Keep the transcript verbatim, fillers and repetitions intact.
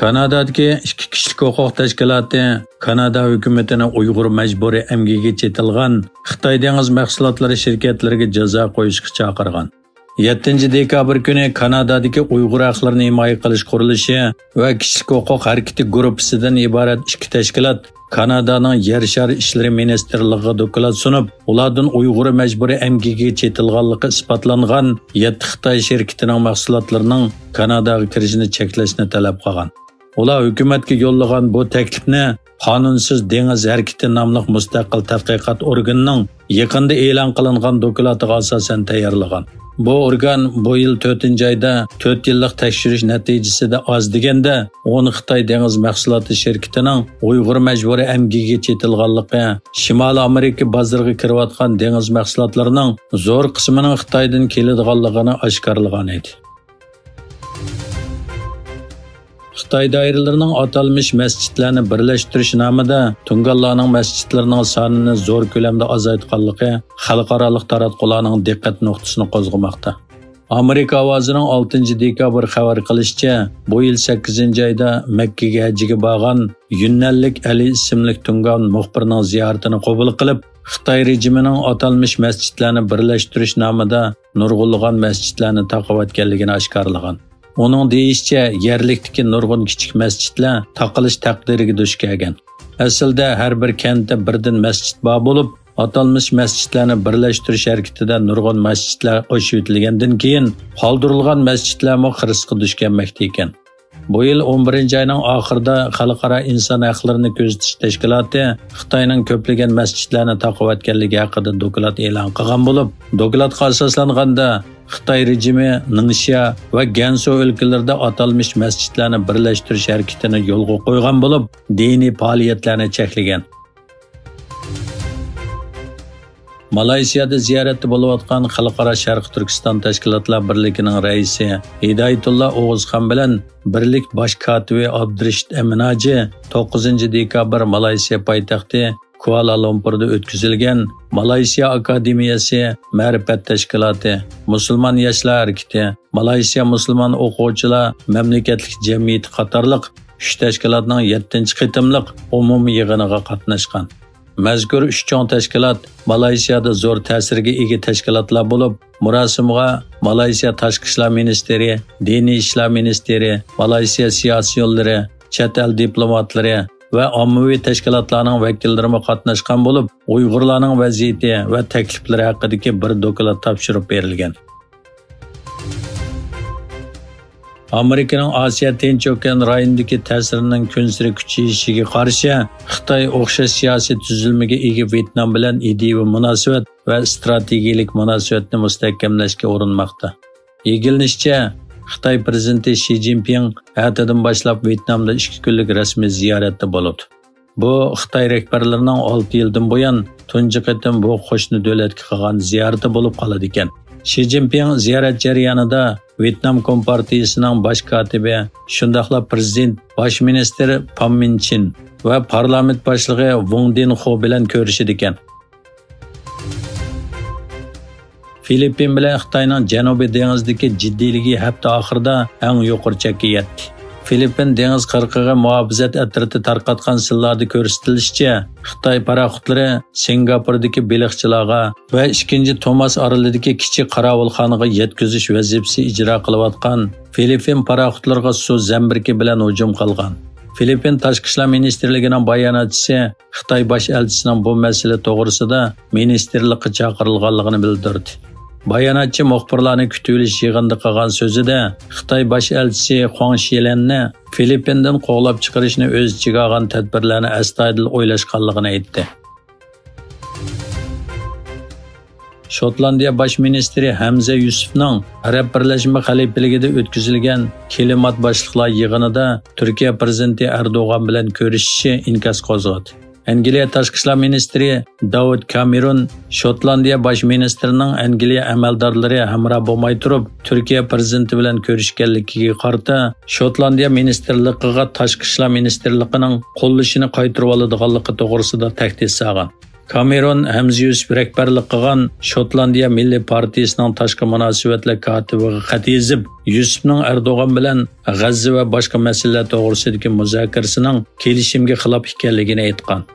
كانادادىكى ئىككى كىشىلىك ھوقۇق تەشكىلاتى كانادا ھۆكۈمىتىنى ئۇيغۇر مەجبۇرىي ئەمگىكىگە چېتىلغان خىتاي دېڭىز مەھسۇلاتلىرى شىركەتلىرىگە جازا قويۇشقا چاقىرغان. يەتتىنچى دېكابىر كۈنى كانادادىكى ئۇيغۇر ھەقلىرىنى ھىمايە قىلىش قۇرۇلۇشى ۋە كىشىلىك ھوقۇق ھەرىكىتى گۇرۇپپىسىدىن ئىبارەت ئىككى تەشكىلات كانادانىڭ يەر شارى ئىشلىرى مىنىستىرلىقىغا دوكلات سۇنۇپ، ئۇلاردىن ئۇيغۇر مەجبۇرىي ئەمگىكىگە چېتىلغانلىقى ئىسپاتلانغان يەتتە خىتاي شىركىتىنىڭ مەھسۇلاتلىرىنىڭ كاناداغا كىرىشىنى چەكلەشنى تەلەپ قىلغان. ئۇلار ھۆكۈمەتكە يوللىغان بۇ تەكلىپنى قانۇنسىز دېڭىز ھەرىكىتى ناملىق مۇستەقىل تەتقىقات ئورگىنىنىڭ يېقىندا ئېلان قىلىنغان دوكلاتىغا ئاساسەن تەييارلىغان. بۇ ئورگان بۇ يىل تۆتىنچى ئايدا تۆت يىللىق تەكشۈرۈش نەتىجىسىدە ئاز دېگەندە ئون خىتاي دېڭىز مەھسۇلاتى شىركىتىنىڭ ئۇيغۇر مەجبۇرىي ئەمگىكىگە چېتىلغانلىقى، شىمالىي ئامېرىكا بازىرىغا كىرىۋاتقان دېڭىز مەھسۇلاتلىرىنىڭ زور قىسمىنىڭ خىتايدىن كېلىدىغانلىقىنى ئاشكارىلىغان ئىدى. خىتاي دائىرىلىرىنىڭ ئاتالمىش مەسچىتلەرنى بىرلەشتۈرۈش نامىدا تۇڭگانلارنىڭ مەسچىتلىرىنىڭ سانىنى زور كۆلەمدە ئازايتقانلىقى خەلقئارالىق تاراتقۇلارنىڭ دىققەت نۇقتىسىنى قوزغىماقتا. ئامېرىكا ئاۋازىنىڭ ئالتىنچى دېكابىر خەۋەر قىلىشىچە، بۇ يىل سەككىزىنچى ئايدا مەككىگە ھەجگە بارغان يۈننەنلىك ئەلى ئىسىملىك تۇڭگان مۇخبىرنىڭ زىيارىتىنى قوبۇل قىلىپ، خىتاي رېجىمىنىڭ ئاتالمىش مەسچىتلەرنى بىرلەشتۈرۈش نامىدا نۇرغۇنلىغان مەسچىتلەرنى تاقىۋەتكەنلىكىنى ئاشكارىلىغان. ئۇنىڭ دېيىشىچە، يەرلىكتىكى نۇرغۇن كىچىك مەسچىتلەر تاقىلىش تەقدىرىگە دۇچ كەلگەن. ئەسلىدە ھەر بىر كەنتتە بىردىن مەسچىت بار بولۇپ، ئاتالمىش مەسچىتلەرنى بىرلەشتۈرۈش ھەرىكىتىدە نۇرغۇن مەسچىتلەر ئوچۇۋېتىلگەندىن كېيىن، قالدۇرۇلغان مەسچىتلەرمۇ خىرىسقا دۇچ كەلمەكتە ئىكەن. بۇ يىل ئون بىرىنچى ئاينىڭ ئاخىرىدا خەلقئارا ئىنسان ھەقلىرىنى كۆزىتىش تەشكىلاتى خىتاينىڭ كۆپلىگەن مەسچىتلەرنى تاقىۋەتكەنلىكى ھەققىدە دوكلات ئېلان قىلغان بولۇپ، دوكلاتقا ئاساسلانغاندا، خىتاي رېجىمى نىڭشيا ۋە گەنسۇ ئۆلكىلىرىدە ئاتالمىش مەسچىتلەرنى بىرلەشتۈرۈش ھەرىكىتىنى يولغا قويغان بولۇپ، دىنىي پائالىيەتلەرنى چەكلىگەن. مالايسىيادا زىيارەتتە بولۇۋاتقان خەلقئارا شەرقىي تۈركىستان تەشكىلاتلار بىرلىكىنىڭ رەئىسى ھىدايەتۇللا ئوغۇزخان بىلەن بىرلىك باش كاتىپى ئابدۇرېشىت ئەمىنھاجى توققۇزىنچى دېكابىر مالايسىيا پايتەختى كۇئالا-لۇمپۇردا ئۆتكۈزۈلگەن مالايسىيا ئاكادېمىيەسى مەرىپەت تەشكىلاتى، مۇسۇلمان ياشلار ھەرىكىتى، مالايسىيا مۇسۇلمان ئوقۇغۇچىلار مەملىكەتلىك جەمئىيىتى قاتارلىق ئۈچ تەشكىلاتنىڭ يەتتىنچى قېتىملىق ئومۇمىي يىغىنىغا قاتناشقان. مەزكۇر ئۈچ چوڭ تەشكىلات مالايسىيادا زور تەسىرگە ئىگە تەشكىلاتلار بولۇپ، مۇراسىمغا مالايسىيا تاشقى ئىشلار مىنىستىرى، دىنىي ئىشلار مىنىستىرى، مالايسىيا سىياسىيونلىرى، چەت ئەل دىپلوماتلىرى ۋە ئاممىۋى تەشكىلاتلارنىڭ ۋەكىللىرىمۇ قاتناشقان بولۇپ، ئۇيغۇرلارنىڭ ۋەزىيىتى ۋە تەكلىپلىرى ھەققىدىكى بىر دوكلات تاپشۇرۇپ بېرىلگەن. ئامېرىكىنىڭ ئاسىيا تىنچ ئوكيان رايونىدىكى تەسىرىنىڭ كۈنسېرى كۈچىيىشىگە قارشى، خىتاي ئوخشاش سىياسىي تۈزۈلمىگە ئىگە ۋيېتنام بىلەن ئىدىيىۋى مۇناسىۋەت ۋە ئىستراتېگىيىلىك مۇناسىۋەتنى مۇستەھكەملەشكە ئۇرۇنماقتا. ئىگىلىنىشىچە، خىتاي پىرېزىدېنتى شى جىنپىڭ ئەتىدىن باشلاپ ۋيېتنامدا ئىككى كۈنلۈك رەسمىي زىيارەتتە بولىدۇ. بۇ خىتاي رەھبەرلىرىنىڭ ئالتە يىلدىن بۇيان تۇنجى قېتىم بۇ قوشنا دۆلەتكە قىلغان زىيارىتى بولۇپ قالىدىكەن. شى جىنپىڭ زىيارەت جەريانىدا ۋيېتنام كومپارتىيىسىنىڭ باش كاتىپى، شۇنداقلا پىرېزىدېنت باش مىنىستىرى پام مىن چىن ۋە پارلامېنت باشلىقى ۋۇڭ دىنخۇ بىلەن كۆرۈشىدىكەن. فىلىپپىن بىلەن خىتاينىڭ جەنۇبىي دېڭىزدىكى جىددىيلىكى ھەپتە ئاخىرىدا ئەڭ يۇقىرى چەككە يەتتى. فىلىپپىن دېڭىز قىرغىقىغا مۇھاپىزەت ئەترىتى تارقاتقان سىنلاردا كۆرسىتىلىشىچە، خىتاي پاراخوتلىرى سىنگاپوردىكى بېلىقچىلارغا ۋە ئىككىنچى توماس ئارىلىدىكى كىچىك قاراۋۇلخانىغا يەتكۈزۈش ۋەزىپىسى ئىجرا قىلىۋاتقان فىلىپپىن پاراخوتلىرىغا سۇ زەمبىرىكى بىلەن ھۇجۇم قىلغان. فىلىپپىن تاشقى ئىشلار مىنىستىرلىكىنىڭ باياناتچىسى خىتاي باش ئەلچىسىنىڭ بۇ مەسىلە توغرىسىدا مىنىستىرلىققا چاقىرىلغانلىقىنى بىلدۈردى. باياناتچى مۇخبىرلارنى كۈتۈۋېلىش يىغىنىدا قىلغان سۆزىدە خىتاي باش ئەلچىسى خۇاڭ شىلەننى فىلىپپىندىن قوغلاپ چىقىرىشنى ئۆز ئىچىگە ئالغان تەدبىرلەرنى ئەستايىدىل ئويلاشقانلىقىنى ئېيتتى. شوتلاندىيە باش مىنىستىرى ھەمزە يۈسۈفنىڭ ئەرەب بىرلەشمە خەلىپىلىكىدە ئۆتكۈزۈلگەن كىلىمات باشلىقلار يىغىنىدا تۈركىيە پىرېزىدېنتى ئەردوغان بىلەن كۆرۈشۈشى ئىنكاس قوزغىدى. ئەنگلىيە تاشقى ئىشلار مىنىستىرى داۋىد كامېرون شوتلاندىيە باش مىنىستىرىنىڭ ئەنگلىيە ئەمەلدارلىرى ھەمراھ بولماي تۇرۇپ، تۈركىيە پىرېزىدېنتى بىلەن كۆرۈشكەنلىكىگە قارىتا، شوتلاندىيە مىنىستىرلىقىغا تاشقى ئىشلار مىنىستىرلىقىنىڭ قوللىشىنى قايتۇرۇۋالىدىغانلىقى توغرىسىدا تەھدىت سالغان. كامېرون ھەمزە يۈسۈپ رەھبەرلىك قىلغان شوتلاندىيە مىللىي پارتىيىسىنىڭ تاشقى مۇناسىۋەتلەر كاتىپىغا خەت يېزىپ، يۈسۈپنىڭ ئەردوغان بىلەن غەززە ۋە باشقا مەسىلىلەر توغرىسىدىكى مۇزاكىرىسىنىڭ كېلىشىمگە خىلاپ ئىكەنلىكىنى ئېيتقان.